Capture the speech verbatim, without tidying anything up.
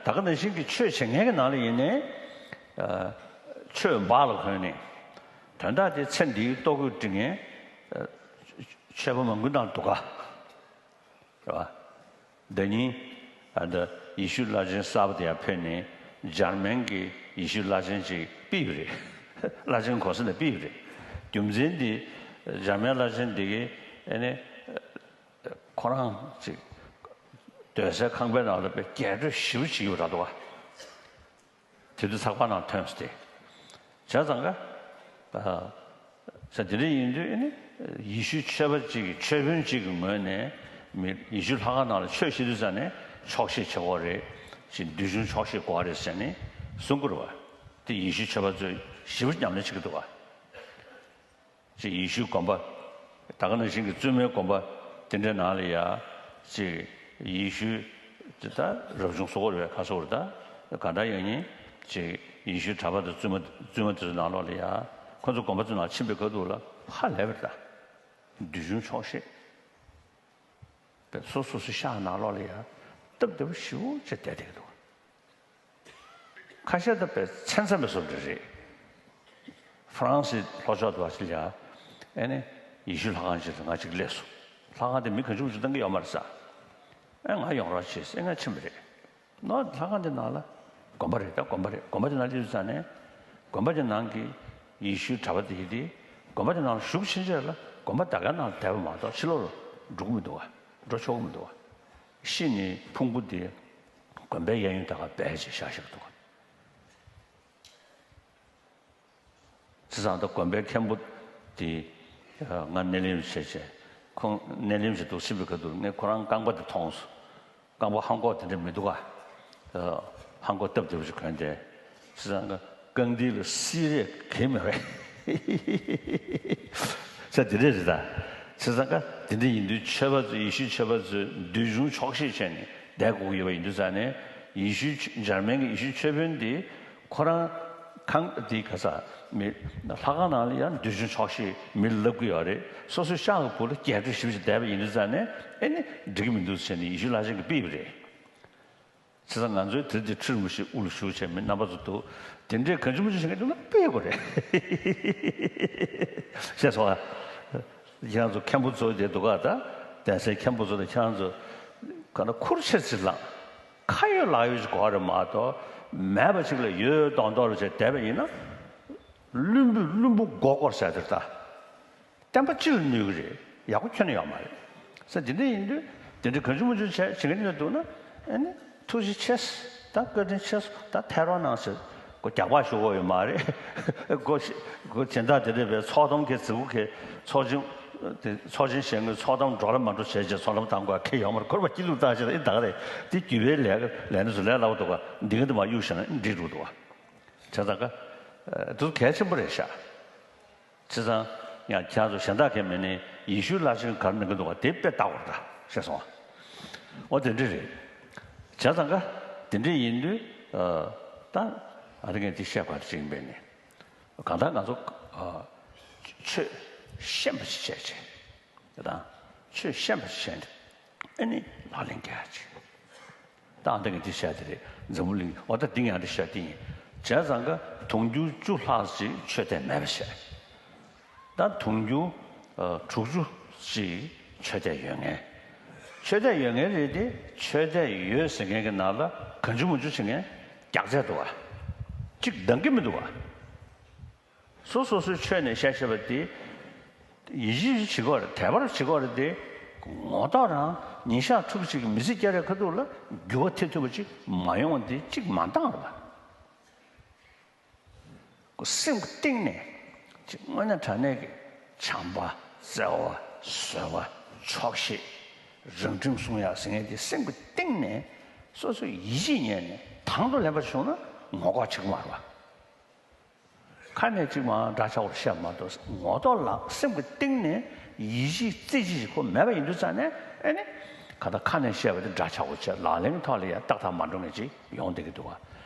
ད་ག་ནང་བཞིན་གྱི་ཆོས་བྱེད་མཁན་གྱི་ནང་ལ་ཡིན་ནའི། ཨ། ཆོས་འབག་ལ་གོན་ནས། དོན་དག་དེ་ཚེ་འདིའི་ལྟོ་གོས་སྒྲིག་མཁན། ཨ། ཆོས་པ་མང་པོའི་ནང་འདུག་ག། རེད་བ། ཟླ་ཉིན། ཨ། ད་ཡེ་ཤུའི་བླ་ཆེན་གསར་པ་དེ་ཡར་ཕེབས་ནས། འཇར་མན་གྱི་ཡེ་ཤུའི་བླ་ཆེན་ཅིག་ཕུད་ཡོད་རེད། བླ་ཆེན་གོང་ས་ནས་ཕུད་ཡོད་རེད། རྒྱུ་མཚན་དེ། འཇར་མན་བླ་ཆེན་དེ་གིས། ཨ་ནི། ཁོ་རང་ཅིག་སྡོད་སའི་ཁང་པའི་ནང་ལ་དཔེ་རྒྱས་སྤྲོས་ཞེ་པོ་བྱེད་ཀྱི་ཡོད་རེད་འདུག་ག། དེ་དུས་ཚགས་པར་ནང་ཐོན་སོང་སྟེ། བྱས་ཙང་ཀ། ཨ། ས་དེ་འདྲ་ཡིན་དུས་ཨ་ནི། ཡེ་ཤུའི་ཆོས་པ་གཅིག་གིས། ཆོས་དཔོན་གཅིག་གི་ངོས་ནས། མི་ཡེ་ཤུའི་ལྷ་ཁང་ནང་ལ་ཆོས་བཤད་དུས་ཙ་ནས་ཆོག་ཤེས་བྱེད་དགོས་རེད། ཅིག་འདུལ་བྱུང་ཆོག་ཤེས་དགོས་རེད་ཟེར་ནས་གསུང་གི་རེད་བ། དེ་ཡེ་ཤུའི་ཆོས་པ་ཚོས་ཞེ་པོ་ཉམས་ལེན་བྱེད་ཀྱི་འདུག་བ། ཅིག་ཡེ་ཤུའི་དགོན་པ། ད་ག་ནང་བཞིན་གྱི་བཙུན་མའི་དགོན་པ་དེ་འདྲའི་ནང་ལ་ཡ། ཅིག་ཡེ་ཤུའི། དེ་ད་རབ་བྱུང་བཟོ་དགོས་རེད་པས། ག་སོགས་རེད་ད། གང་ལྟར་ཡང་ཡིན། ཅིག་ཡེ་ཤུའི་གྲྭ་པ་དང་བཙུན་མ། བཙུན་མ་དེ་ཚོའི་ནང་ལོགས་ལ་ཡ། ཁོ་ཚོ་དགོན་པ་ཚོའི་ནང་ཕྱིན་པའི་ཁ་ཐུག་ལ་ཧ་ལས་པ་རེད་ད། འདུལ་བྱུང་ཆོག་ཤེས་པས་སོ་སོ་སོའི་ཤག་ནང་ལོགས་ལ་ཡ། སྟབས་བདེ་པོ་ཞེ་པོ་ཅིག་བསྡད་བསྡད་ཀྱི་འདུག། ཁ་ཤས་ད་དཔེ་མཚན་མཚམས་པའི་བཟོ་འདྲ་རེད། ཧྥ་རན་སིའི་ལྷོ་ཕྱོགས་དུ་བ་ཅིག་ལ་ཡ། ཨེ་ནི། ཡེ་ཤུའི་ལྷ་ཁང་ཅིག་ལ་ང་ཅིག་སླེབས་སོང་། ལྷ་ཁང་དེ་མི་གང་བྱུང་མང་བྱུང་གཏོང་གི་ཡོད་མ་རེད་ཟེར། ཨེ། ང་ཡོང་རོགས་བྱེད་ཟེར་ང་ཕྱིན་པ་རེད། ནོ། ལྷ་ཁང་དེ་ནང་ལ། དགོན་པ་རེད་ད། དགོན་པ་རེད། དགོན་པ་དེ་ནང་སླེབས་ཙ་ནས། དགོན་པ་དེ་ནང་གི་ཡེ་ཤུའི་གྲྭ་པ་དེ་ཡིན་དེ། དགོན་པ་དེ་ནང་ལ་ཞུགས་ཕྱིན་རྗེས་ལ་དགོན་པ་ད་གའི་ནང་ལ་བསྡད་པ་མ་གཏོགས་ཕྱི་ལོགས་ལ་འགྲོ་གི་མི་འདུག་བ། འགྲོ་ཆོག་གི་མི་འདུག་བ། ཤི་ནས་ཕུང་པོ་དེ་དགོན་པའི་གཡས་གཡོན་ད་ག་སྦས་བྱས་བཞག་བཞག་འདུག་བ། བྱས་ཙང་ད་དགོན་པའི་མཁན་པོ་དེ། ཨ། ང་སྣེ་ལེན་བྱས་བྱས། ཁོང་སྣེ་ལེན་བྱས་འདུག་ཕྱིན་པའི་ཁ་ཐུག་ངས་ཁོ་རང་རྐང་པ་དེ་མཐོང་སོང་། རྐང་པ་ཧང་གོག་དེ་འདྲ་མི་འདུག་ག། ཨ། ཧང་གོག་སྟབས་བདེ་པོ་ཞིག་གོན་ཏེ། བྱས་ཙང་ཀ། རྐང་མཐིལ་ལ་བསིལ་རས་གང་ཡང་མེད་པས། ས་དེ་འདྲ་རེད་ད། བྱས་ཙང་ཀ་དེ་འདྲ་ཡིན་དུས་ཆོས་པ་ཚོ། ཡེ་ཤུའི་ཆོས་པ་ཚོས་འདུལ་བྱུང་ཆོག་ཤེས་བྱས་ནས་བསྡད་དགོས་ཀྱི་ཡོད་པ་ཡིན་དུས་ཙ་ནས། ཡེ་ཤུའི་ཆོས། འཇར་མན་གྱི་ཡེ་ཤུའི་ཆོས་དཔོན་དེ། ཁོ་རང་ཁང་དེའི་ག་ས། མི། ལྷ་ཁང་ནང་ལ་ཡང་འདུལ་བྱུང་ཆོག་ཤེས་མི་ལབ་ཀྱི་ཡོད་རེད། སོ་སོའི་ཤག་གི་སྦུག་ལ་རྒྱས་སྤྲོས་ཞེ་པོ་ཞིག་བསྡད་པ་ཡིན་དུས་ཙ་ནས། ཨེ་ནི། འགྲིག་གི་མི་འདུག་ཟེར་ནས་ཡེ་ཤུའི་བླ་ཆེན་གྱིས་ཕུད་པ་རེད། བྱས་ཙང་ང་ཚོའི་དེ་དེ་ཁྲི་རིན་པོ་ཆེའི་དབུ་ལ་བཞུགས་བྱས་མི་རྣམ་པ་ཚོ་འདུག། དེ་འདྲའི་གང་བྱུང་མང་བྱུང་བྱེད་མཁན་འདུག་ན་ཕུད་དགོས་རེད། ཤེས་སོང་ཨ། ཁྱེད་རང་ཚོ་མཁན་པོ་ཚོ་དེ་འདུག་ག། ད་གདན་སའི་མཁན་པོ་ཚོ་དང་ཁྱེད་རང་ཚོ་ག་ན་ཁུར་ཆེར་ཅིག་བླངས། ཁ་ཡོད་ལག་ཡོད་ཅིག་དགོས་རེད་མ་གཏོགས། མེད་པ་ཅིག་ལ་ཡོད་ཡོད་མདོག་མདོག་རེ་བྱས་བསྡད་པ་ཡིན་ན། བླུན་པོས་བླུན་པོ་མགོ་སྐོར་ཟེར་དེ་རེད་ད། བསྟན་པ་སྤྱི་ལ་གནོད་ཀྱི་རེད། ཡག་པོ་ཁྱོན་ནས་ཡོད་མ་རེད། ས་དེ་འདྲ་ཡིན་དུས་དེ་འདྲ་གང་བྱུང་མང་བྱུང་བྱས་བྱེད་མཁན་འདུག་ན། ཨ་ནི་ཐུགས་རྗེ་ཆེ། ད་བཀའ་དྲིན་ཆེ། ད་ཐལ་རོགས་གནང་ཟེར། ཁོ་རྒྱག་པ་ཞུ་དགོས་ཡོད་མ་རེད། ཁོ་ཁོ་སྦྱིན་བདག་དེ་འདྲ་བའི་ཚོགས་གཏམ་གྱི་རྫི་བོ་གི་ཚོགས་ཆེན། དེ་ཚོགས་ཆེན་བཞེངས་ནས་ཚོགས་གཏམ་འགྲོ་ལ་མ་འགྲོ་བྱས་རྗེས་ཚོགས་ལམ་བཏང་དགོས་ཁེ་ཡོད་མ་རེད། ཁོ་ར་བ་སྐྱིད་སྡུག་བཏང་བྱས་ཨེ་ད་ག་རེད། དེ་རྒྱུ་བའི་ལས་ལས་སྣེ་ཚོ་ལས་སླ་བོ་འདུག་ག། འདི་ག་འདི་མ་གཡུག་བཞག་ན་འགྲིག་འགྲོ་འདུག་ག། བྱས་ཙང་ཀ། དེ་ཚོ་གལ་ཆེན་པོ་རེད་ཤག། བྱས་ཙང་ཡང་ཁྱེད་ཚོ་གཞན་དག་གས་མིན་ནས་ཡེ་ཤུའི་བླ་ཆེན་ག་རེ་གནང་གི་འདུག་ག། དེ་དཔེ་ལྟ་དགོས་རེད་ད། ཤེས་སོང་ཨ། འོ་དེ་འདྲ་རེད། བྱས་ཙང་ཀ། དེ་འདྲ་ཡིན་དུས། ཨ། ད་ཨ་རི་ངས་དེ་བཤད་དགོས་རེད་ཅིག་ཡིན་པས་ནི། གང་ལྟར་ང་ཚོ། ཨ། ཆོས་ཤེས་པ་ཞིག་བྱས་བྱས། དེ་དང་ཆོས་ཤེས་པ་ཞིག་བྱས་ནས། ཨ་ནི་ལག་ལེན་རྒྱག་ཡ་ཅིག། ད་ཨ་འདི་ངས་འདི་བཤད་དེ་རེད། འཛམ་བུ་གླིང་འོ་ད་འདི་ངས་འདི་བཤད་དེ་ཡིན། བྱས་ཙང་ཀ་དུང་ཕྱུར་བཅུ་ལྷག་ཅིག་ཆོས་དད་མེད་པ་བྱས། ད་དུང་ཕྱུར། ཨ། དྲུག་ཅུ་ཅིག་ཆོས་དད་ཡོད་མཁན། ཆོས་དད་ཡོད་མཁན་རེད་དེ། ཆོས་དད་ཡོད་ཟེར་མཁན་གྱི་ནང་ལ་གང་བྱུང་མང་བྱུང་བྱེད་མཁན་རྒྱགས་ཚད་འདུག་བ། གཅིག་འདང་གི་མི་འདུག་བ། སོ་སོ་སོའི་ཆོས་ནས་བཤད་བཤད་པ་དེ། ཡིད་ཆེས་བྱེད་དགོས་རེད། དད་པ་བྱེད་དགོས་རེད་དེ། ངོ་ཐོག་རང་ཉིན་ཞག་ཕྲུགས་གཅིག་གི་མི་ཚེ་སྐྱེལ་རེས་ཁ་ཐུག་ལ་འགྱུར་བ་ཐེབས་ཐུབ་པ་ཅིག་མ་ཡོང་བ་དེ་གཅིག་མ་འདང་རེད་པ། སེམས་ཀྱི་གཏིང་ནས་ཅིག་དངོས་གནས་དྲང་གནས་ཀྱི་བྱམས་པ། བརྩེ་བ། བཟོད་པ། ཆོག་ཤེས། རང་ཁྲིམས་སྲུང་ཡག་ཟེར་མཁན་དེ་སེམས་ཀྱི་གཏིང་ནས་སོ་སོས་ཡིད་ཆེས་རྙེད་ནས་དང་དུ་ལེན་པ་བྱུང་ན་ངོ་ལྐོག་བྱེད་ཀྱི་མ་རེད་པ། ཁ་ནས་གཅིག་མ་འདྲ་ཆགས་པར་བཤད་མ་གཏོགས། ངོ་ཐོག་ལ་སེམས་ཀྱི་གཏིང་ནས་ཡིད་ཆེས་རྩེ་གཅིག་ཅིག་ཁོ་མེད་པ་ཡིན་དུས་ཙང་ནས། ཨེ་ནི་ག་ད་ཁ་ནས་བཤད་པ་དེ་འདྲ་ཆགས་པོ་བྱས། ལག་ལེན་ཐོག་ལ་ཡང་ཏག་ཏག་མ་འགྲོ་མཁན་ཅིག་ཡོང་བསྡད་ཀྱི་འདུག་བ།